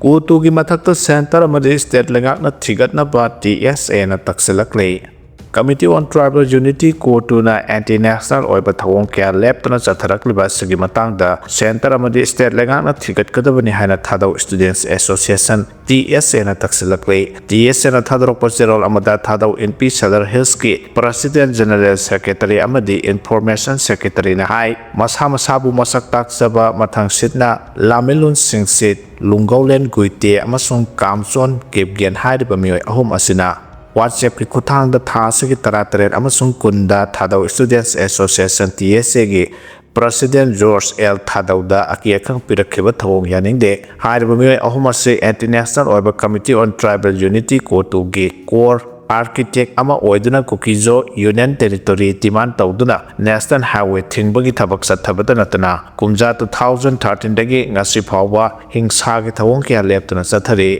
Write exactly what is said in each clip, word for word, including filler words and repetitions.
ꯀꯣꯇꯨꯒꯤ ꯃꯊꯛꯇ ꯁꯦꯟꯇꯔ ꯑꯃꯗꯤ ꯁ꯭ꯇꯦꯠ ꯂꯩꯉꯥꯛꯅ ꯊꯤꯒꯠꯅꯕ ꯇꯤ ꯑꯦꯁ ꯑꯦꯅ ꯇꯛꯁꯤꯜꯂꯛꯂꯤ꯫ Committee on Tribal Unity, ꯀꯣꯇꯨꯅ ꯑꯦꯟꯇꯤ ꯅꯦꯁꯅꯦꯜ ꯑꯣꯏꯕ ꯊꯧꯑꯣꯡ ꯀꯌꯥ ꯂꯦꯞꯇꯅ ꯆꯠꯊꯔꯛꯂꯤꯕ ꯑꯁꯤꯒꯤ ꯃꯇꯥꯡꯗ ꯁꯦꯟꯇꯔ ꯑꯃꯗꯤ ꯁ꯭ꯇꯦꯠ ꯂꯩꯉꯥꯛꯅ ꯊꯤꯒꯠꯀꯗꯕꯅꯤ ꯍꯥꯏꯅ ꯊꯥꯗꯧ ꯁ꯭ꯇꯨꯗꯦꯟꯠꯁ ꯑꯦꯁꯣꯁꯤꯌꯦꯁꯟ, ꯇꯤ ꯑꯦꯁ ꯑꯦꯅ ꯇꯛꯁꯤꯜꯂꯛꯂꯤ꯫ ꯇꯤ ꯑꯦꯁ ꯑꯦꯅ ꯊꯥꯗꯣꯔꯛꯄ ꯆꯦꯔꯣꯜ ꯑꯃꯗ ꯊꯥꯗꯧ ꯏꯟꯄꯤ ꯁꯗꯔ ꯍꯤꯜꯁꯀꯤ ꯄ꯭ꯔꯁꯤꯗꯦꯟꯠ, ꯖꯦꯅꯔꯦꯜ ꯁꯦꯀ꯭ꯔꯦꯇꯔꯤ ꯑꯃꯗꯤ ꯏꯟꯐꯣꯔꯃꯦꯁꯟ ꯁꯦꯀ꯭ꯔꯦꯇꯔꯤꯅ ꯍꯥꯏ, ꯃꯁꯥ ꯃꯁꯥꯕꯨ ꯃꯁꯛ ꯇꯥꯛꯆꯕ ꯃꯊꯪꯁꯤꯠꯅ ꯂꯥꯃꯦꯂꯨꯟ ꯁꯤꯡꯁꯤꯠ, ꯂꯨꯡꯒꯧꯂꯦꯟ ꯒꯨꯏꯇꯦ ꯑꯃꯁꯨꯡ ꯀꯥꯝꯆꯣꯟ ꯀꯤꯞꯒꯦꯟ ꯍꯥꯏꯔꯤꯕ ꯃꯤꯑꯣꯏ ꯑꯍꯨꯝ ꯑꯁꯤꯅ WhatsApp-ꯀꯤ ꯈꯨꯠꯊꯥꯡꯗ ꯊꯥ ꯑꯁꯤꯒꯤ ꯇꯔꯥꯇꯔꯦꯠ ꯑꯃꯁꯨꯡ ꯀꯨꯟꯗ ꯊꯥꯗꯧ ꯁ꯭ꯇꯨꯗꯦꯟꯠꯁ ꯑꯦꯁꯣꯁꯤꯌꯦꯁꯟ, ꯇꯤ ꯑꯦꯁ ꯑꯦꯒꯤ ꯄ꯭ꯔꯁꯤꯗꯦꯟꯠ ꯖꯣꯔꯖ ꯑꯦꯜ ꯊꯥꯗꯧꯗ ꯑꯀꯤ ꯑꯈꯪ ꯄꯤꯔꯛꯈꯤꯕ ꯊꯧꯑꯣꯡ ꯌꯥꯅꯤꯡꯗꯦ꯫ ꯍꯥꯏꯔꯤꯕ ꯃꯤꯑꯣꯏ ꯑꯍꯨꯝ ꯑꯁꯤ ꯑꯦꯟꯇꯤ ꯅꯦꯁꯅꯦꯜ ꯑꯣꯏꯕ Committee on Tribal Unity, ꯀꯣꯇꯨꯒꯤ core architect ꯑꯃ ꯑꯣꯏꯗꯨꯅ ꯀꯨꯀꯤꯖꯣ ꯌꯨꯅꯤꯌꯟ ꯇꯦꯔꯤꯇꯣꯔꯤ demand ꯇꯧꯗꯨꯅ ꯅꯦꯁꯅꯦꯜ ꯍꯥꯏꯋꯦ ꯊꯤꯡꯕꯒꯤ ꯊꯕꯛ ꯆꯠꯊꯕꯗ ꯅꯠꯇꯅ ꯀꯨꯝꯖꯥ two thousand thirteen-ꯗꯒꯤ ꯉꯁꯤ ꯐꯥꯎꯕ ꯍꯤꯡꯁꯥꯒꯤ ꯊꯧꯑꯣꯡ ꯀꯌꯥ ꯂꯦꯞꯇꯅ ꯆꯠꯊꯔꯤ꯫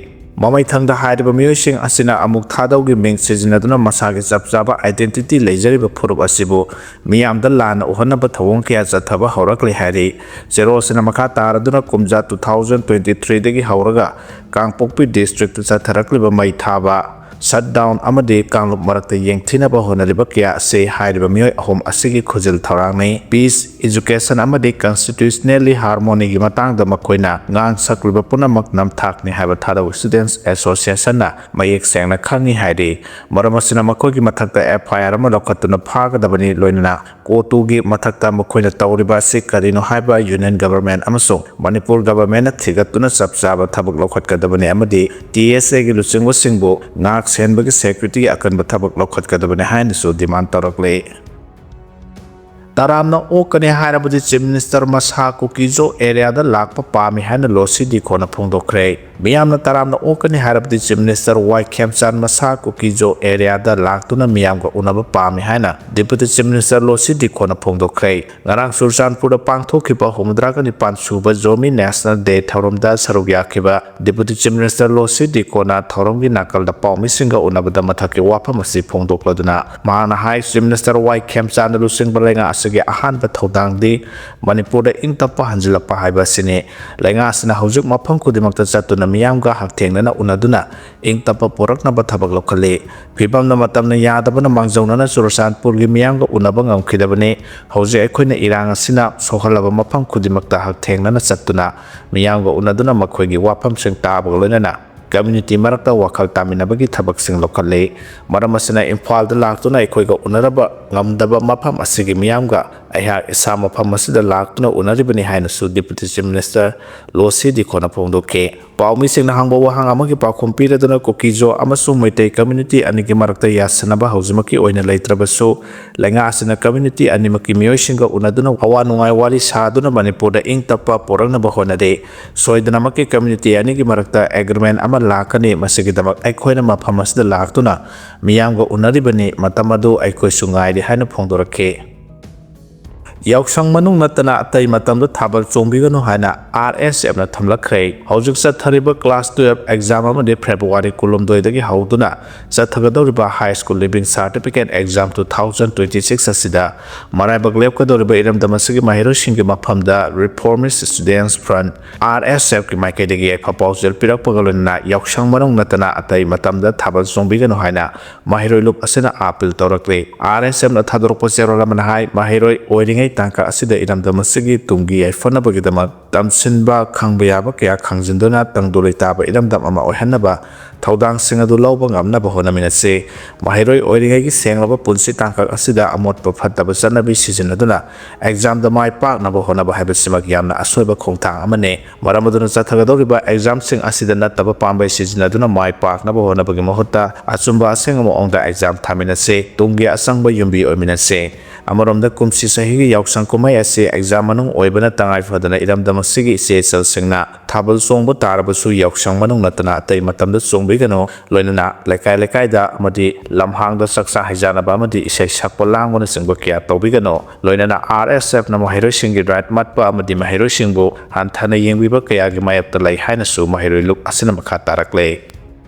ꯃꯃꯩꯊꯪꯗ ꯍꯥꯏꯔꯤꯕ ꯃꯤꯑꯣꯏꯁꯤꯡ ꯑꯁꯤꯅ ꯑꯃꯨꯛ ꯊꯥꯗꯧꯒꯤ ꯃꯤꯡ ꯁꯤꯖꯤꯟꯅꯗꯨꯅ ꯃꯁꯥꯒꯤ ꯆꯞ ꯆꯥꯕ identity ꯂꯩꯖꯔꯤꯕ ꯐꯨꯔꯨꯞ ꯑꯁꯤꯕꯨ ꯃꯤꯌꯥꯝꯗ ꯂꯥꯟꯅ ꯎꯍꯟꯅꯕ ꯊꯧꯑꯣꯡ ꯀꯌꯥ ꯆꯠꯊꯕ ꯍꯧꯔꯛꯂꯤ ꯍꯥꯏꯔꯤ꯫ ꯆꯦꯔꯣꯜꯁꯤꯅ ꯃꯈꯥ ꯇꯥꯔꯗꯨꯅ ꯀꯨꯝꯖꯥ two thousand twenty-three-ꯗꯒꯤ ꯍꯧꯔꯒ ꯀꯥꯡꯄꯣꯛꯄꯤ district-ꯇ ꯆꯠꯊꯔꯛꯂꯤꯕ ꯃꯩ ꯊꯥꯕ, shutdown ꯑꯃꯗꯤ ꯀꯥꯡꯂꯨꯞ ꯃꯔꯛꯇ ꯌꯦꯡꯊꯤꯅꯕ ꯍꯣꯠꯅꯔꯤꯕ ꯀꯌꯥ ꯑꯁꯤ ꯍꯥꯏꯔꯤꯕ ꯃꯤꯑꯣꯏ ꯑꯍꯨꯝ ꯑꯁꯤꯒꯤ ꯈꯨꯖꯤꯜ ꯊꯧꯔꯥꯡꯅꯤ꯫ Peace, education ꯑꯃꯗꯤ constitutionally harmony-ꯒꯤ ꯃꯇꯥꯡꯗ ꯃꯈꯣꯏꯅ ꯉꯥꯡ ꯁꯛꯂꯤꯕ ꯄꯨꯝꯅꯃꯛ ꯅꯝꯊꯥꯛꯅꯤ ꯍꯥꯏꯕ ꯊꯥꯗꯧ ꯁ꯭ꯇꯨꯗꯦꯟꯠꯁ ꯑꯦꯁꯣꯁꯤꯌꯦꯁꯟꯅ ꯃꯌꯦꯛ ꯁꯦꯡꯅ ꯈꯪꯏ ꯍꯥꯏꯔꯤ꯫ ꯃꯔꯝ ꯑꯁꯤꯅ ꯃꯈꯣꯏꯒꯤ ꯃꯊꯛꯇ F I R ꯑꯃ ꯂꯧꯈꯠꯇꯨꯅ ꯐꯥꯒꯗꯕꯅꯤ, ꯂꯣꯏꯅꯅ ꯀꯣꯇꯨꯒꯤ ꯃꯊꯛꯇ ꯃꯈꯣꯏꯅ ꯇꯧꯔꯤꯕ ꯑꯁꯤ ꯀꯔꯤꯅꯣ ꯍꯥꯏꯕ ꯌꯨꯅꯤꯌꯟ ꯒꯚꯔꯟꯃꯦꯟꯠ ꯑꯃꯁꯨꯡ ꯃꯅꯤꯄꯨꯔ ꯒꯚꯔꯟꯃꯦꯟꯠꯅ ꯊꯤꯒꯠꯇꯨꯅ ꯆꯞ ꯆꯥꯕ ꯊꯕꯛ ꯂꯧꯈꯠꯀꯗꯕꯅꯤ ꯑꯃꯗꯤ ꯇꯤ ꯑꯦꯁ ꯑꯦꯒꯤ ꯂꯨꯆꯤꯡꯕꯁꯤꯡꯕꯨ ꯉꯥꯛ ꯁꯦꯟꯕꯒꯤ ꯁꯦꯀ꯭ꯌꯨꯔꯤꯇꯤꯒꯤ ꯑꯀꯟꯕ ꯊꯕꯛ ꯂꯧꯈꯠꯀꯗꯕꯅꯤ ꯍꯥꯏꯅꯁꯨ demand ꯇꯧꯔꯛꯂꯤ꯫ ꯇꯔꯥꯝꯅ ꯑꯣꯛꯀꯅꯤ ꯍꯥꯏꯔꯕꯗꯤ ꯆꯤꯐ ꯃꯤꯅꯤꯁꯇꯔ ꯃꯁꯥ ꯀꯨꯀꯤꯖꯣ ꯑꯦꯔꯤꯌꯥꯗ ꯂꯥꯛꯄ ꯄꯥꯝꯃꯤ ꯍꯥꯏꯅ ꯂꯣꯁꯤ ꯗꯤꯈꯣꯅ ꯐꯣꯡꯗꯣꯛꯈ꯭ꯔꯦ꯫ ꯃꯤꯌꯥꯝꯅ ꯇꯔꯥꯝꯅ ꯑꯣꯛꯀꯅꯤ ꯍꯥꯏꯔꯕꯗꯤ ꯆꯤꯐ ꯃꯤꯅꯤꯁꯇꯔ ꯋꯥꯏ ꯈꯦꯝꯆꯥꯟ ꯃꯁꯥ ꯀꯨꯀꯤꯖꯣ ꯑꯦꯔꯤꯌꯥꯗ ꯂꯥꯛꯇꯨꯅ ꯃꯤꯌꯥꯝꯒ ꯎꯅꯕ ꯄꯥꯝꯃꯤ ꯍꯥꯏꯅ ꯗꯤꯄꯨꯇꯤ ꯆꯤꯐ ꯃꯤꯅꯤꯁꯇꯔ ꯂꯣꯁꯤ ꯗꯤꯈꯣꯅ ꯐꯣꯡꯗꯣꯛꯈ꯭ꯔꯦ꯫ ꯉꯔꯥꯡ ꯆꯨꯔꯆꯥꯟꯄꯨꯔꯗ ꯄꯥꯡꯊꯣꯛꯈꯤꯕ ꯍꯨꯝꯐꯨꯇꯔꯥꯒ ꯅꯤꯄꯥꯟ ꯁꯨꯕ ꯖꯣꯃꯤ ꯅꯦꯁꯅꯦꯜ ꯗꯦ ꯊꯧꯔꯝꯗ ꯁꯔꯨꯛ ꯌꯥꯈꯤꯕ ꯗꯤꯄꯨꯇꯤ ꯆꯤꯐ ꯃꯤꯅꯤꯁꯇꯔ ꯂꯣꯁꯤ ꯗꯤꯈꯣꯅ ꯊꯧꯔꯝꯒꯤ ꯅꯥꯀꯜꯗ ꯄꯥꯎꯃꯤꯁꯤꯡꯒ ꯎꯅꯕꯗ ꯃꯊꯛꯀꯤ ꯋꯥꯐꯝ ꯑꯁꯤ ꯐꯣꯡꯗꯣꯛꯂꯗꯨꯅ ꯃꯍꯥꯛꯅ ꯍꯥꯏ, ꯆꯤꯐ ꯃꯤꯅꯤꯁꯇꯔ ꯋꯥꯏ ꯈꯦꯝꯆꯥꯟꯗ ꯂꯨꯆꯤꯡꯕ ꯂꯩꯉꯥꯛ ꯑꯁꯤ ꯑꯁꯤꯒꯤ ꯑꯍꯥꯟꯕ ꯊꯧꯗꯥꯡꯗꯤ ꯃꯅꯤꯄꯨꯔꯗ ꯏꯪ ꯇꯞꯄ ꯍꯟꯖꯤꯜꯂꯛꯄ ꯍꯥꯏꯕ ꯑꯁꯤꯅꯤ꯫ ꯂꯩꯉꯥꯛ ꯑꯁꯤꯅ ꯍꯧꯖꯤꯛ ꯃꯐꯝ ꯈꯨꯗꯤꯡꯃꯛꯇ ꯆꯠꯇꯨꯅ ꯃꯤꯌꯥꯝꯒ ꯍꯛꯊꯦꯡꯅꯅ ꯎꯅꯗꯨꯅ ꯏꯪ ꯇꯞꯄ ꯄꯨꯔꯛꯅꯕ ꯊꯕꯛ ꯂꯧꯈꯠꯂꯤ꯫ ꯐꯤꯕꯝꯅ ꯃꯇꯝꯅ ꯌꯥꯗꯕꯅ ꯃꯥꯡꯖꯧꯅꯅ ꯆꯨꯔꯆꯥꯟꯄꯨꯔꯒꯤ ꯃꯤꯌꯥꯝꯒ ꯎꯅꯕ ꯉꯝꯈꯤꯗꯕꯅꯤ꯫ ꯍꯧꯖꯤꯛ ꯑꯩꯈꯣꯏꯅ ꯏꯔꯥꯡ ꯑꯁꯤꯅ ꯁꯣꯛꯍꯜꯂꯕ ꯃꯐꯝ ꯈꯨꯗꯤꯡꯃꯛꯇ ꯍꯛꯊꯦꯡꯅꯅ ꯆꯠꯇꯨꯅ ꯃꯤꯌꯥꯝꯒ ꯎꯅꯗꯨꯅ ꯃꯈꯣꯏꯒꯤ ꯋꯥꯐꯝꯁꯤꯡ ꯇꯥꯕꯒ ꯂꯣꯏꯅꯅ ꯀꯝꯃ꯭ꯌꯨꯅꯤꯇꯤ ꯃꯔꯛꯇ ꯋꯥꯈꯜ ꯇꯥꯃꯤꯟꯅꯕꯒꯤ ꯊꯕꯛꯁꯤꯡ ꯂꯧꯈꯠꯂꯤ꯫ ꯃꯔꯝ ꯑꯁꯤꯅ ꯏꯝꯐꯥꯜꯗ ꯂꯥꯛꯇꯨꯅ ꯑꯩꯈꯣꯏꯒ ꯎꯅꯔꯕ ꯉꯝꯗꯕ ꯃꯐꯝ ꯑꯁꯤꯒꯤ ꯃꯤꯌꯥꯝꯒ ꯑꯩꯍꯥꯛ ꯏꯁꯥ ꯃꯐꯝ ꯑꯁꯤꯗ ꯂꯥꯛꯇꯨꯅ ꯎꯅꯔꯤꯕꯅꯤ ꯍꯥꯏꯅꯁꯨ Deputy Chief Minister ꯂꯣꯁꯤ ꯗꯤꯈꯣꯅ ꯐꯣꯡꯗꯣꯛꯈꯤ꯫ ꯄꯥꯎꯃꯤꯁꯤꯡꯅ ꯍꯪꯕ ꯋꯥꯍꯪ ꯑꯃꯒꯤ ꯄꯥꯎꯈꯨꯝ ꯄꯤꯔꯗꯨꯅ ꯀꯨꯀꯤꯖꯣ ꯑꯃꯁꯨꯡ ꯃꯩꯇꯩ ꯀꯝꯃ꯭ꯌꯨꯅꯤꯇꯤ ꯑꯅꯤꯒꯤ ꯃꯔꯛꯇ ꯌꯥꯁꯟꯅꯕ ꯍꯧꯖꯤꯛꯃꯛꯀꯤ ꯑꯣꯏꯅ ꯂꯩꯇ꯭ꯔꯕꯁꯨ, ꯂꯩꯉꯥꯛ ꯑꯁꯤꯅ ꯀꯝꯃ꯭ꯌꯨꯅꯤꯇꯤ ꯑꯅꯤꯃꯛꯀꯤ ꯃꯤꯑꯣꯏꯁꯤꯡꯒ ꯎꯅꯗꯨꯅ ꯑꯋꯥ ꯅꯨꯡꯉꯥꯏ ꯋꯥꯔꯤ ꯁꯥꯗꯨꯅ ꯃꯅꯤꯄꯨꯔꯗ ꯏꯪ ꯇꯞꯄ ꯄꯨꯔꯛꯅꯕ ꯍꯣꯠꯅꯔꯤ꯫ ꯁꯣꯏꯗꯅꯃꯛꯀꯤ ꯀꯝꯃ꯭ꯌꯨꯅꯤꯇꯤ ꯑꯅꯤꯒꯤ ꯃꯔꯛꯇ ꯑꯦꯒ꯭ꯔꯤꯃꯦꯟ ꯑꯃ ꯂꯥꯛꯀꯅꯤ꯫ ꯃꯁꯤꯒꯤꯗꯃꯛ ꯑꯩꯈꯣꯏꯅ ꯃꯐꯝ ꯑꯁꯤꯗ ꯂꯥꯛꯇꯨꯅ ꯃꯤꯌꯥꯝꯒ ꯎꯅꯔꯤꯕꯅꯤ꯫ ꯃꯇꯝ ꯑꯗꯨ ꯑꯩꯈꯣꯏꯁꯨ ꯉꯥꯏꯔꯤ ꯍꯥꯏꯅ ꯐꯣꯡꯗꯣꯔꯛꯈꯤ꯫ ꯌꯥꯎꯁꯪ ꯃꯅꯨꯡ ꯅꯠꯇꯅ ꯑꯇꯩ ꯃꯇꯝꯗ ꯊꯥꯕꯜ ꯆꯣꯡꯕꯤꯒꯅꯨ ꯍꯥꯏꯅ ꯑꯥꯔ ꯑꯦꯁ ꯑꯦꯐꯅ ꯊꯝꯂꯛꯈ꯭ꯔꯦ꯫ ꯍꯧꯖꯤꯛ ꯆꯠꯊꯔꯤꯕ ꯀ꯭ꯂꯥꯁ ꯇꯨꯌꯦꯜꯐ ꯑꯦꯛꯖꯥꯝ ꯑꯃꯗꯤ ꯐꯦꯕ꯭ꯔꯨꯋꯥꯔꯤ ꯀꯨꯟꯍꯨꯝꯗꯣꯏꯗꯒꯤ ꯍꯧꯗꯨꯅ ꯆꯠꯊꯒꯗꯧꯔꯤꯕ high school leaving certificate exam two thousand twenty six ꯑꯁꯤꯗ ꯃꯔꯥꯏꯕꯛ ꯂꯦꯞꯀꯗꯧꯔꯤꯕ ꯏꯔꯝꯗꯝ ꯑꯁꯤꯒꯤ ꯃꯍꯩꯔꯣꯏꯁꯤꯡꯒꯤ ꯃꯐꯝꯗ Reformist Students Front, R S F ꯀꯤ ꯃꯥꯏꯀꯩꯗꯒꯤ ꯌꯥꯏꯐ ꯄꯥꯎꯖꯦꯜ ꯄꯤꯔꯛꯄꯒ ꯂꯣꯏꯅꯅ ꯌꯥꯎꯁꯪ ꯃꯅꯨꯡ ꯅꯠꯇꯅ ꯑꯇꯩ ꯃꯇꯝꯗ ꯊꯥꯕꯜ ꯆꯣꯡꯕꯤꯒꯅꯨ ꯍꯥꯏꯅ ꯃꯍꯩꯔꯣꯏ ꯂꯨꯞ ꯑꯁꯤꯅ ꯑꯥꯄꯤꯜ ꯇꯧꯔꯛꯂꯤ꯫ ꯑꯥꯔ ꯑꯦꯁ ꯑꯦꯐꯅ ꯊꯥꯗꯣꯔꯛꯄ ꯆꯦꯔꯣꯜ ꯑꯃꯅ ꯍꯥꯏ, ꯃꯍꯩꯔꯣꯏ ꯑꯣꯏꯔꯤꯉꯩ ꯇꯥꯡꯀꯛ ꯑꯁꯤꯗ ꯏꯔꯝꯗꯝ ꯑꯁꯤꯒꯤ ꯇꯨꯡꯒꯤ ꯌꯥꯏꯐꯅꯕꯒꯤꯗꯃꯛ ꯇꯝꯁꯤꯟꯕ, ꯈꯪꯕ ꯌꯥꯕ ꯀꯌꯥ ꯈꯪꯖꯤꯟꯗꯨꯅ ꯇꯪꯗꯨ ꯂꯩꯇꯥꯕ ꯏꯔꯝꯗꯝ ꯑꯃ ꯑꯣꯏꯍꯟꯅꯕ ꯊꯧꯗꯥꯡꯁꯤꯡ ꯑꯗꯨ ꯂꯧꯕ ꯉꯝꯅꯕ ꯍꯣꯠꯅꯃꯤꯟꯅꯁꯤ꯫ ꯃꯍꯩꯔꯣꯏ ꯑꯣꯏꯔꯤꯉꯩꯒꯤ ꯁꯦꯡꯂꯕ ꯄꯨꯟꯁꯤ ꯇꯥꯡꯀꯛ ꯑꯁꯤꯗ ꯑꯃꯣꯠꯄ ꯐꯠꯇꯕ ꯆꯠꯅꯕꯤ ꯁꯤꯖꯤꯟꯅꯗꯨꯅ ꯑꯦꯛꯖꯥꯝꯗ ꯃꯥꯏ ꯄꯥꯛꯅꯕ ꯍꯣꯠꯅꯕ ꯍꯥꯏꯕꯁꯤꯃꯛ ꯌꯥꯝꯅ ꯑꯁꯣꯏꯕ ꯈꯣꯡꯊꯥꯡ ꯑꯃꯅꯤ꯫ ꯃꯔꯝ ꯑꯗꯨꯅ ꯆꯠꯊꯒꯗꯧꯔꯤꯕ ꯑꯦꯛꯖꯥꯝꯁꯤꯡ ꯑꯁꯤꯗ ꯅꯠꯇꯕ ꯄꯥꯝꯕꯩ ꯁꯤꯖꯤꯟꯅꯗꯨꯅ ꯃꯥꯏ ꯄꯥꯛꯅꯕ ꯍꯣꯠꯅꯕꯒꯤ ꯃꯍꯨꯠꯇ ꯑꯆꯨꯝꯕ ꯑꯁꯦꯡꯕ ꯃꯑꯣꯡꯗ ꯑꯦꯛꯖꯥꯝ ꯊꯥꯃꯤꯟꯅꯁꯤ, ꯇꯨꯡꯒꯤ ꯑꯁꯪꯕ ꯌꯨꯝꯕꯤ ꯑꯣꯏꯃꯤꯟꯅꯁꯤ꯫ ꯑꯃꯔꯣꯝꯗ ꯀꯨꯝꯁꯤ ꯆꯍꯤꯒꯤ ꯌꯥꯎꯁꯪ ꯀꯨꯝꯍꯩ ꯑꯁꯤ ꯑꯦꯛꯖꯥꯝ ꯃꯅꯨꯡ ꯑꯣꯏꯕꯅ ꯇꯉꯥꯏ ꯐꯗꯅ ꯏꯔꯝꯗꯝ ꯑꯁꯤꯒꯤ ꯏꯆꯦ ꯏꯆꯜꯁꯤꯡꯅ ꯊꯥꯕꯜ ꯆꯣꯡꯕ ꯇꯥꯔꯕꯁꯨ ꯌꯥꯎꯁꯪ ꯃꯅꯨꯡ ꯅꯠꯇꯅ ꯑꯇꯩ ꯃꯇꯝꯗ ꯆꯣꯡꯕꯤꯒꯅꯨ꯫ ꯂꯣꯏꯅꯅ ꯂꯩꯀꯥꯏ ꯂꯩꯀꯥꯏꯗ ꯑꯃꯗꯤ ꯂꯝꯍꯥꯡꯗ ꯆꯥꯛꯆꯥ ꯍꯩꯖꯥꯟꯅꯕ ꯑꯃꯗꯤ ꯏꯁꯩ ꯁꯛꯄ ꯂꯥꯡꯕꯅꯆꯤꯡꯕ ꯀꯌꯥ ꯇꯧꯕꯤꯒꯅꯨ꯫ ꯂꯣꯏꯅꯅ ꯑꯥꯔ ꯑꯦꯁ ꯑꯦꯐꯅ ꯃꯍꯩꯔꯣꯏꯁꯤꯡꯒꯤ ꯔꯥꯏꯠ ꯃꯠꯄ ꯑꯃꯗꯤ ꯃꯍꯩꯔꯣꯏꯁꯤꯡꯕꯨ ꯍꯟꯊꯅ ꯌꯦꯡꯕꯤꯕ ꯀꯌꯥꯒꯤ ꯃꯥꯌꯣꯛꯇ ꯂꯩ ꯍꯥꯏꯅꯁꯨ ꯃꯍꯩꯔꯣꯏ ꯂꯨꯞ ꯑꯁꯤꯅ ꯃꯈꯥ ꯇꯥꯔꯛꯂꯦ꯫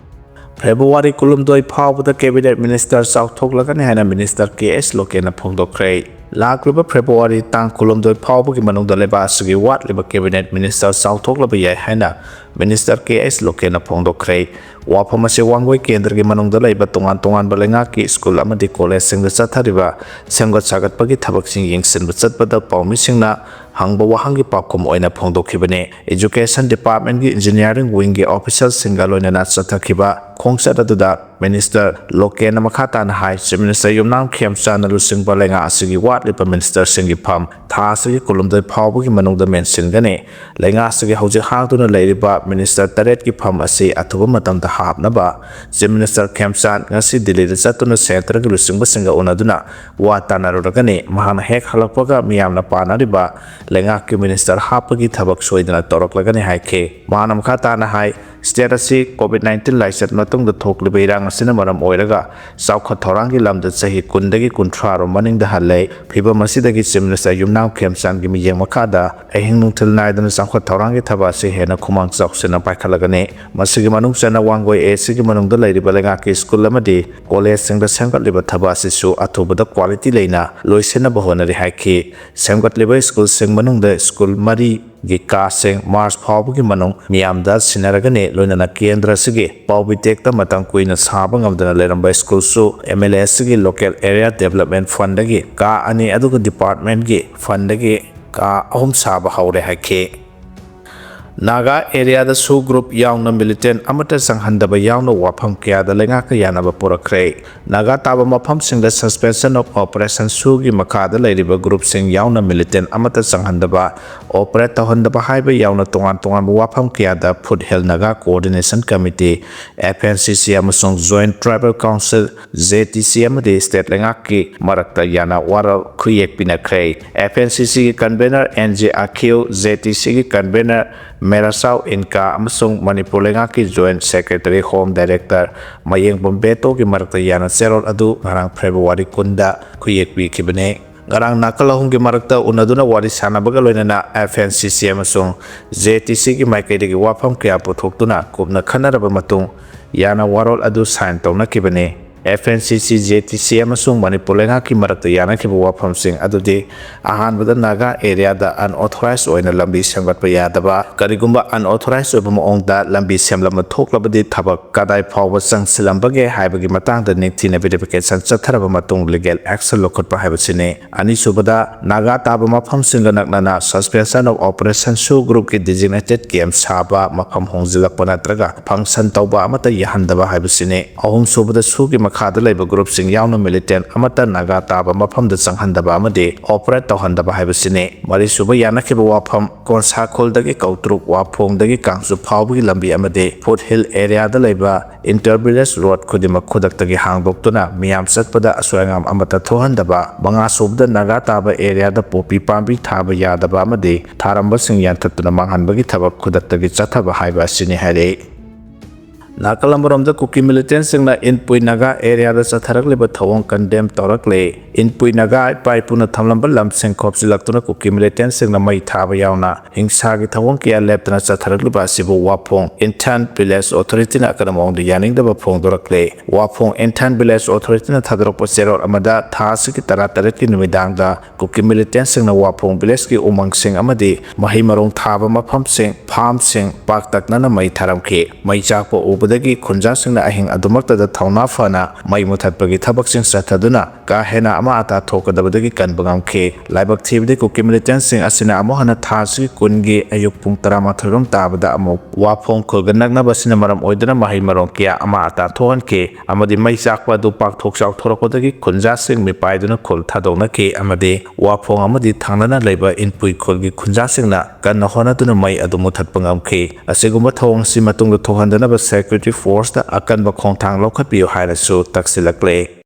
ꯐꯦꯕ꯭ꯔꯨꯋꯥꯔꯤ ꯀꯨꯟꯍꯨꯝꯗꯣꯏ ꯐꯥꯎꯕꯗ ꯀꯦꯕꯤꯅꯦꯠ ꯃꯤꯅꯤꯁꯇꯔ ꯆꯥꯎꯊꯣꯛꯂꯒꯅꯤ ꯍꯥꯏꯅ ꯃꯤꯅꯤꯁꯇꯔ ꯀꯦ ꯑꯦꯁ ꯂꯣꯀꯦꯟꯅ ꯐꯣꯡꯗꯣꯛꯈ꯭ꯔꯦ꯫ ꯂꯥꯛꯂꯤꯕ ꯐꯦꯕ꯭ꯔꯨꯋꯥꯔꯤ ꯇꯥꯡ ꯀꯨꯟꯍꯨꯝꯗꯣꯏ ꯐꯥꯎꯕꯒꯤ ꯃꯅꯨꯡꯗ ꯂꯩꯕꯥꯛ ꯑꯁꯤꯒꯤ ꯋꯥꯠꯂꯤꯕ ꯀꯦꯕꯤꯅꯦꯠ ꯃꯤꯅꯤꯁꯇꯔ ꯆꯥꯎꯊꯣꯛꯂꯕ ꯌꯥꯏ ꯍꯥꯏꯅ ꯃꯤꯅꯤꯁꯇꯔ ꯀꯦ ꯑꯩꯆ ꯂꯣꯀꯦꯟꯅ ꯐꯣꯡꯗꯣꯛꯈ꯭ꯔꯦ꯫ ꯋꯥꯐꯝ ꯑꯁꯤ ꯋꯥꯡꯒꯣꯏ ꯀꯦꯟꯗ꯭ꯔꯒꯤ ꯃꯅꯨꯡꯗ ꯂꯩꯕ ꯇꯣꯉꯥꯟ ꯇꯣꯉꯥꯟꯕ ꯂꯩꯉꯥꯛꯀꯤ ꯁ꯭ꯀꯨꯜ ꯑꯃꯗꯤ ꯀꯣꯂꯦꯖꯁꯤꯡꯗ ꯆꯠꯊꯔꯤꯕ ꯁꯦꯝꯒꯠ ꯁꯥꯒꯠꯄꯒꯤ ꯊꯕꯛꯁꯤꯡ ꯌꯦꯡꯁꯤꯟꯕ ꯆꯠꯄꯗ ꯄꯥꯎꯃꯤꯁꯤꯡꯅ ꯍꯪꯕ ꯋꯥꯍꯪꯒꯤ ꯄꯥꯎꯈꯨꯝ ꯑꯣꯏꯅ ꯐꯣꯡꯗꯣꯛꯈꯤꯕꯅꯤ꯫ ꯏꯖꯨꯀꯦꯁꯟ ꯗꯤꯄꯥꯔꯠꯃꯦꯟꯒꯤ ꯏꯟꯖꯤꯅꯤꯌꯥꯔꯤꯡ ꯋꯤꯡꯒꯤ ꯑꯣꯐꯤꯁꯤꯌꯦꯜꯁꯤꯡꯒ ꯂꯣꯏꯅꯅ ꯆꯠꯊꯈꯤꯕ ꯈꯣꯡꯆꯠ ꯑꯗꯨꯗ ꯃꯤꯅꯤꯁꯇꯔ ꯂꯣꯀꯦꯟꯅ ꯃꯈꯥ ꯇꯥꯅ ꯍꯥꯏ, ꯆꯤꯐ ꯃꯤꯅꯤꯁꯇꯔ ꯌꯨꯝꯅꯥꯝ ꯈꯦꯝꯆꯥꯟꯅ ꯂꯨꯆꯤꯡꯕ ꯂꯩꯉꯥꯛ ꯑꯁꯤꯒꯤ ꯋꯥꯠꯂꯤꯕ ꯃꯤꯅꯤꯁꯇꯔꯁꯤꯡꯒꯤ ꯐꯝ ꯊꯥ ꯑꯁꯤꯒꯤ ꯀꯨꯟꯍꯨꯝꯗꯣꯏ ꯐꯥꯎꯕꯒꯤ ꯃꯅꯨꯡꯗ ꯃꯦꯟꯁꯤꯟꯒꯅꯤ꯫ ꯂꯩꯉꯥꯛ ꯑꯁꯤꯒꯤ ꯍꯧꯖꯤꯛ ꯍꯥꯡꯗꯨꯅ ꯂꯩꯔꯤꯕ ꯃꯤꯅꯤꯁꯇꯔ ꯇꯔꯦꯠꯀꯤ ꯐꯝ ꯑꯁꯤ ꯑꯊꯨꯕ ꯃꯇꯝꯗ ꯍꯥꯞꯅꯕ ꯆꯤꯐ ꯃꯤꯅꯤꯁꯇꯔ ꯈꯦꯝꯆꯥꯟ ꯉꯁꯤ ꯗꯤꯜꯂꯤꯗ ꯆꯠꯇꯨꯅ ꯁꯦꯟꯇꯔꯒꯤ ꯂꯨꯆꯤꯡꯕꯁꯤꯡꯒ ꯎꯅꯗꯨꯅ ꯋꯥ ꯇꯥꯅꯔꯨꯔꯒꯅꯤ꯫ ꯃꯍꯥꯛꯅ ꯍꯦꯛ ꯍꯜꯂꯛꯄꯒ ꯃꯤꯌꯥꯝꯅ ꯄꯥꯅꯔꯤꯕ ꯂꯩꯉꯥꯛꯀꯤ ꯃꯤꯅꯤꯁꯇꯔ ꯍꯥꯞꯄꯒꯤ ꯊꯕꯛ ꯁꯣꯏꯗꯅ ꯇꯧꯔꯛꯂꯒꯅꯤ ꯍꯥꯏꯈꯤ꯫ ꯃꯍꯥꯛꯅ ꯃꯈꯥ ꯇꯥꯅ ꯍꯥꯏ, ꯁ꯭ꯇꯦꯠ ꯑꯁꯤ ꯀꯣꯚꯤꯗ ꯅꯥꯏꯟꯇꯤꯟ ꯂꯥꯏꯆꯠ ꯃꯇꯨꯡꯗ ꯊꯣꯛꯂꯤꯕ ꯏꯔꯥꯡ ꯑꯁꯤꯅ ꯃꯔꯝ ꯑꯣꯏꯔꯒ ꯆꯥꯎꯈꯠ ꯊꯧꯔꯥꯡꯒꯤ ꯂꯝꯗ ꯆꯍꯤ ꯀꯨꯟꯗꯒꯤ ꯀꯨꯟꯊ꯭ꯔꯥ ꯔꯣꯝ ꯃꯅꯤꯡꯗ ꯍꯜꯂꯦ꯫ ꯐꯤꯕꯝ ꯑꯁꯤꯗꯒꯤ ꯆꯤꯐ ꯃꯤꯅꯤꯁꯇꯔ ꯌꯨꯝꯅꯥꯝ ꯈꯦꯝꯆꯥꯟꯒꯤ ꯃꯤꯠꯌꯦꯡ ꯃꯈꯥꯗ ꯑꯍꯤꯡ ꯅꯨꯡꯊꯤꯜ ꯅꯥꯏꯗꯅ ꯆꯥꯎꯈꯠ ꯊꯧꯔꯥꯡꯒꯤ ꯊꯕꯛ ꯑꯁꯤ ꯍꯦꯟꯅ ꯈꯨꯃꯥꯡ ꯆꯥꯎꯁꯤꯟꯅ ꯄꯥꯏꯈꯠꯂꯒꯅꯤ꯫ ꯃꯁꯤꯒꯤ ꯃꯅꯨꯡ ꯆꯟꯅ ꯋꯥꯡꯒꯣꯏ ꯑꯦ ꯁꯤꯒꯤ ꯃꯅꯨꯡꯗ ꯂꯩꯔꯤꯕ ꯂꯩꯉꯥꯛꯀꯤ ꯁ꯭ꯀꯨꯜ ꯑꯃꯗꯤ ꯀꯣꯂꯦꯖꯁꯤꯡꯗ ꯁꯦꯝꯒꯠꯂꯤꯕ ꯊꯕꯛ ꯑꯁꯤꯁꯨ ꯑꯊꯨꯕꯗ ꯀ꯭ꯋꯥꯂꯤꯇꯤ ꯂꯩꯅ ꯂꯣꯏꯁꯤꯟꯅꯕ ꯍꯣꯠꯅꯔꯤ ꯍꯥꯏꯈꯤ꯫ ꯁꯦꯝꯒꯠꯂꯤꯕ ꯁ꯭ꯀꯨꯜꯁꯤꯡ ꯃꯅꯨꯡꯗ ꯁ꯭ꯀꯨꯜ ꯃꯔꯤꯒꯤ ꯀꯥꯁꯤꯡ ꯃꯥꯔꯆ ꯐꯥꯎꯕꯒꯤ ꯃꯅꯨꯡ ꯃꯤꯌꯥꯝꯗ ꯁꯤꯟꯅꯔꯒꯅꯤ꯫ ꯂꯣꯏꯅꯅ ꯀꯦꯟꯗ꯭ꯔ ꯑꯁꯤꯒꯤ ꯄꯥꯎꯕꯤ ꯇꯦꯛꯇ ꯃꯇꯝ ꯀꯨꯏꯅ ꯁꯥꯕ ꯉꯝꯗꯅ ꯂꯩꯔꯝꯕ ꯁ꯭ꯀꯨꯜꯁꯨ ꯑꯦꯝ ꯑꯦꯜ ꯑꯦ ꯑꯁꯤꯒꯤ ꯂꯣꯀꯦꯜ ꯑꯦꯔꯤꯌꯥ ꯗꯦꯕꯂꯞꯃꯦꯟ ꯐꯟꯗꯒꯤ ꯀꯥ ꯑꯅꯤ ꯑꯗꯨꯒ ꯗꯤꯄꯥꯔꯠꯃꯦꯟꯒꯤ ꯐꯟꯗꯒꯤ ꯀꯥ ꯑꯍꯨꯝ ꯁꯥꯕ ꯍꯧꯔꯦ ꯍꯥꯏꯈꯤ꯫ ꯅꯥꯒꯥ ꯑꯦꯔꯤꯌꯥꯗꯁꯨ ꯒ꯭ꯔꯨꯞ ꯌꯥꯎꯅ ꯃꯤꯂꯤꯇꯦꯟ ꯑꯃꯠꯇ ꯆꯪꯍꯟꯗꯕ ꯌꯥꯎꯅ ꯋꯥꯐꯝ ꯀꯌꯥꯗ ꯂꯩꯉꯥꯛꯀ ꯌꯥꯅꯕ ꯄꯨꯔꯛꯈ꯭ꯔꯦ꯫ ꯅꯥꯒꯥ ꯇꯥꯕ ꯃꯐꯝꯁꯤꯡꯗ Suspension of Operation ꯁꯨꯒꯤ ꯃꯈꯥꯗ ꯂꯩꯔꯤꯕ ꯒ꯭ꯔꯨꯞꯁꯤꯡ ꯌꯥꯎꯅ ꯃꯤꯂꯤꯇꯦꯟ ꯑꯃꯠꯇ ꯆꯪꯍꯟꯗꯕ, ꯑꯣꯄꯔꯦꯠ ꯇꯧꯍꯟꯗꯕ ꯍꯥꯏꯕ ꯌꯥꯎꯅ ꯇꯣꯉꯥꯟ ꯇꯣꯉꯥꯟꯕ ꯋꯥꯐꯝ ꯀꯌꯥꯗ Foothill Naga Coordination Committee, F N C C, ꯑꯃꯁꯨꯡ Joint Tribal Council, J T C, ꯑꯃꯗꯤ ꯁ꯭ꯇꯦꯠ ꯂꯩꯉꯥꯛꯀꯤ ꯃꯔꯛꯇ ꯌꯥꯅ ꯋꯥꯔꯣꯜ ꯈꯨꯌꯦꯛ ꯄꯤꯅꯈ꯭ꯔꯦ꯫ F N C C ꯒꯤ convener N J Akhiu, J T C ꯒꯤ convener ꯃꯦꯔꯥꯁꯥꯎ ꯏꯟꯀꯥ ꯑꯃꯁꯨꯡ ꯃꯅꯤꯄꯨꯔ ꯂꯩꯉꯥꯛꯀꯤ Joint Secretary Home Director ꯃꯌꯦꯡꯕꯝ ꯕꯦꯇꯣꯒꯤ ꯃꯔꯛꯇ ꯌꯥꯅ ꯆꯦꯔꯣꯜ ꯑꯗꯨ ꯉꯔꯥꯡ ꯐꯦꯕ꯭ꯔꯨꯋꯥꯔꯤ ꯀꯨꯟꯗ ꯈꯨꯌꯦꯛ ꯄꯤꯈꯤꯕꯅꯤ꯫ ꯉꯔꯥꯡ ꯅꯥꯀꯜ ꯑꯍꯨꯝꯒꯤ ꯃꯔꯛꯇ ꯎꯅꯗꯨꯅ ꯋꯥꯔꯤ ꯁꯥꯟꯅꯕꯒ ꯂꯣꯏꯅꯅ F N C C ꯑꯃꯁꯨꯡ J T C ꯒꯤ ꯃꯥꯏꯀꯩꯗꯒꯤ ꯋꯥꯐꯝ ꯀꯌꯥ ꯄꯨꯊꯣꯛꯇꯨꯅ ꯀꯨꯞꯅ ꯈꯟꯅꯔꯕ ꯃꯇꯨꯡ ꯌꯥꯅ ꯋꯥꯔꯣꯜ ꯑꯗꯨ sign ꯇꯧꯅꯈꯤꯕꯅꯤ꯫ F N C C, J T C ꯑꯃꯁꯨꯡ ꯃꯅꯤꯄꯨꯔ ꯂꯩꯉꯥꯛꯀꯤ ꯃꯔꯛꯇ ꯌꯥꯅꯈꯤꯕ ꯋꯥꯐꯝꯁꯤꯡ ꯑꯗꯨꯗꯤ, ꯑꯍꯥꯟꯕꯗ ꯅꯥꯒꯥ ꯑꯦꯔꯤꯌꯥꯗ unauthorized ꯑꯣꯏꯅ ꯂꯝꯕꯤ ꯁꯦꯝꯒꯠꯄ ꯌꯥꯗꯕ, ꯀꯔꯤꯒꯨꯝꯕ unauthorized ꯑꯣꯏꯕ ꯃꯑꯣꯡꯗ ꯂꯝꯕꯤ ꯁꯦꯝꯂꯝꯕ ꯊꯣꯛꯂꯕꯗꯤ ꯊꯕꯛ ꯀꯗꯥꯏ ꯐꯥꯎꯕ ꯆꯪꯁꯤꯜꯂꯝꯕꯒꯦ ꯍꯥꯏꯕꯒꯤ ꯃꯇꯥꯡꯗ ꯅꯤꯡꯊꯤꯅ verification ꯆꯠꯊꯔꯕ ꯃꯇꯨꯡ legal action ꯂꯧꯈꯠꯄ ꯍꯥꯏꯕꯁꯤꯅꯤ꯫ ꯑꯅꯤꯁꯨꯕꯗ, ꯅꯥꯒꯥ ꯇꯥꯕ ꯃꯐꯝꯁꯤꯡꯒ ꯅꯛꯅꯅ Suspension of Operation ꯁꯨ groupꯀꯤ designated camp ꯁꯥꯕ, ꯃꯐꯝ ꯍꯣꯡꯖꯤꯜꯂꯛꯄ ꯅꯠꯇ꯭ꯔꯒ function ꯇꯧꯕ ꯑꯃꯠꯇ ꯌꯥꯍꯟꯗꯕ ꯍꯥꯏꯕꯁꯤꯅꯤ꯫ ꯑꯍꯨꯝꯁꯨꯕꯗ, ꯁꯨꯒꯤ ꯃꯈꯥꯗ ꯂꯩꯕ groupꯁꯤꯡ ꯌꯥꯎꯅ militant ꯑꯃꯠꯇ ꯅꯥꯒꯥ ꯇꯥꯕ ꯃꯐꯝꯗ ꯆꯪꯍꯟꯗꯕ ꯑꯃꯗꯤ operate ꯇꯧꯍꯟꯗꯕ ꯍꯥꯏꯕꯁꯤꯅꯤ꯫ ꯃꯔꯤꯁꯨꯕ ꯌꯥꯅꯈꯤꯕ ꯋꯥꯐꯝ, ꯀꯣꯟꯁꯥ ꯈꯨꯜꯗꯒꯤ ꯀꯧꯇ꯭ꯔꯨꯛ, ꯋꯥꯐꯣꯡꯗꯒꯤ ꯀꯥꯡꯆꯨ ꯐꯥꯎꯕꯒꯤ ꯂꯝꯕꯤ ꯑꯃꯗꯤ foothill areaꯗ ꯂꯩꯕ inter village road ꯈꯨꯗꯤꯡꯃꯛ ꯈꯨꯗꯛꯇꯒꯤ ꯍꯥꯡꯗꯣꯛꯇꯨꯅ ꯃꯤꯌꯥꯝ ꯆꯠꯄꯗ ꯑꯁꯣꯏ ꯑꯉꯥꯝ ꯑꯃꯠꯇ ꯊꯣꯛꯍꯟꯗꯕ꯫ ꯃꯉꯥꯁꯨꯕꯗ, ꯅꯥꯒꯥ ꯇꯥꯕ areaꯗ ꯄꯣꯄꯤ ꯄꯥꯝꯕꯤ ꯊꯥꯕ ꯌꯥꯗꯕ ꯑꯃꯗꯤ ꯊꯥꯔꯝꯕꯁꯤꯡ ꯌꯥꯟꯊꯠꯇꯨꯅ ꯃꯥꯡꯍꯟꯕꯒꯤ ꯊꯕꯛ ꯈꯨꯗꯛꯇꯒꯤ ꯆꯠꯊꯕ ꯍꯥꯏꯕ ꯑꯁꯤꯅꯤ ꯍꯥꯏꯔꯤ꯫ ꯅꯥꯀꯜ ꯑꯃꯔꯣꯝꯗ ꯀꯨꯀꯤ militantꯁꯤꯡꯅ ꯏꯟꯄꯨꯏ ꯅꯥꯒꯥ areaꯗ ꯆꯠꯊꯔꯛꯂꯤꯕ ꯊꯧꯑꯣꯡ condemn ꯇꯧꯔꯛꯂꯦ꯫ ꯏꯟꯄꯨꯏ ꯅꯥꯒꯥ ꯏꯄꯥ ꯏꯄꯨꯅ ꯊꯝꯂꯝꯕ ꯂꯝꯁꯤꯡ ꯈꯣꯞꯆꯤꯜꯂꯛꯇꯨꯅ ꯀꯨꯀꯤ militantꯁꯤꯡꯅ ꯃꯩ ꯊꯥꯕ ꯌꯥꯎꯅ ꯍꯤꯡꯁꯥꯒꯤ ꯊꯧꯑꯣꯡ ꯀꯌꯥ ꯂꯦꯞꯇꯅ ꯆꯠꯊꯔꯛꯂꯤꯕ ꯑꯁꯤꯕꯨ ꯋꯥꯐꯣꯡ Inthan Village Authorityꯅ ꯑꯀꯟꯕ ꯃꯑꯣꯡꯗ ꯌꯥꯅꯤꯡꯗꯕ ꯐꯣꯡꯗꯣꯔꯛꯂꯦ꯫ ꯋꯥꯐꯣꯡ Inthan Village Authorityꯅ ꯊꯥꯗꯣꯔꯛꯄ ꯆꯦꯔꯣꯜ ꯑꯃꯗ ꯊꯥ ꯑꯁꯤꯒꯤ ꯇꯔꯥꯇꯔꯦꯠꯀꯤ ꯅꯨꯃꯤꯗꯥꯡꯗ ꯀꯨꯀꯤ militantꯁꯤꯡꯅ ꯋꯥꯐꯣꯡ villageꯀꯤ ꯎꯃꯪꯁꯤꯡ ꯑꯃꯗꯤ ꯃꯍꯩ ꯃꯔꯣꯡ ꯊꯥꯕ ꯃꯐꯝꯁꯤꯡ, farmꯁꯤꯡ ꯄꯥꯛꯇꯛꯅꯅ ꯃꯩ ꯊꯥꯔꯝꯈꯤ꯫ ꯃꯩ ꯆꯥꯛꯄ ꯎꯕꯗꯒꯤ ꯈꯨꯟꯖꯥꯁꯤꯡꯅ ꯑꯍꯤꯡ ꯑꯗꯨꯃꯛꯇꯗ ꯊꯧꯅꯥ ꯐꯅ ꯃꯩ ꯃꯨꯊꯠꯄꯒꯤ ꯊꯕꯛꯁꯤꯡ ꯆꯠꯊꯗꯨꯅ ꯀꯥ ꯍꯦꯟꯅ ꯑꯃ ꯑꯇꯥ ꯊꯣꯛꯀꯗꯕꯗꯒꯤ ꯀꯟꯕ ꯉꯝꯈꯤ꯫ ꯂꯥꯏꯕꯛ ꯊꯤꯕꯗꯤ ꯀꯨꯀꯤ militantꯁꯤꯡ ꯑꯁꯤꯅ ꯑꯃꯨꯛ ꯍꯟꯅ ꯊꯥ ꯑꯁꯤꯒꯤ ꯀꯨꯟꯒꯤ ꯑꯌꯨꯛ ꯄꯨꯡ ꯇꯔꯥꯃꯥꯊꯣꯏ ꯔꯣꯝ ꯇꯥꯕꯗ ꯑꯃꯨꯛ ꯋꯥꯐꯣꯡ ꯈꯨꯜꯒ ꯅꯛꯅꯕ ꯑꯁꯤꯅ ꯃꯔꯝ ꯑꯣꯏꯗꯨꯅ ꯃꯍꯩ ꯃꯔꯣꯡ ꯀꯌꯥ ꯑꯃ ꯑꯇꯥ ꯊꯣꯛꯍꯟꯈꯤ ꯑꯃꯗꯤ ꯃꯩ ꯆꯥꯛꯄ ꯑꯗꯨ ꯄꯥꯛꯊꯣꯛ ꯆꯥꯎꯊꯣꯔꯛꯄꯗꯒꯤ ꯈꯨꯟꯖꯥꯁꯤꯡ ꯃꯤꯄꯥꯏꯗꯨꯅ ꯈꯨꯜ ꯊꯥꯗꯣꯛꯅꯈꯤ ꯑꯃꯗꯤ ꯋꯥꯐꯣꯡ ꯑꯃꯗꯤ ꯊꯪꯅꯅ ꯂꯩꯕ ꯏꯟꯄꯨꯏ ꯈꯨꯜꯒꯤ ꯈꯨꯟꯖꯥꯁꯤꯡꯅ ꯀꯟꯅ ꯍꯣꯠꯅꯗꯨꯅ ꯃꯩ ꯑꯗꯨ ꯃꯨꯊꯠꯄ ꯉꯝꯈꯤ꯫ ꯑꯁꯤꯒꯨꯝꯕ ꯊꯧꯑꯣꯡ ꯑꯁꯤ ꯃꯇꯨꯡꯗ ꯊꯣꯛꯍꯟꯗꯅꯕ security forceꯇ ꯑꯀꯟꯕ ꯈꯣꯡꯊꯥꯡ ꯂꯧꯈꯠꯄꯤꯌꯨ ꯍꯥꯏꯅꯁꯨ ꯇꯛꯁꯤꯜꯂꯛꯂꯦ꯫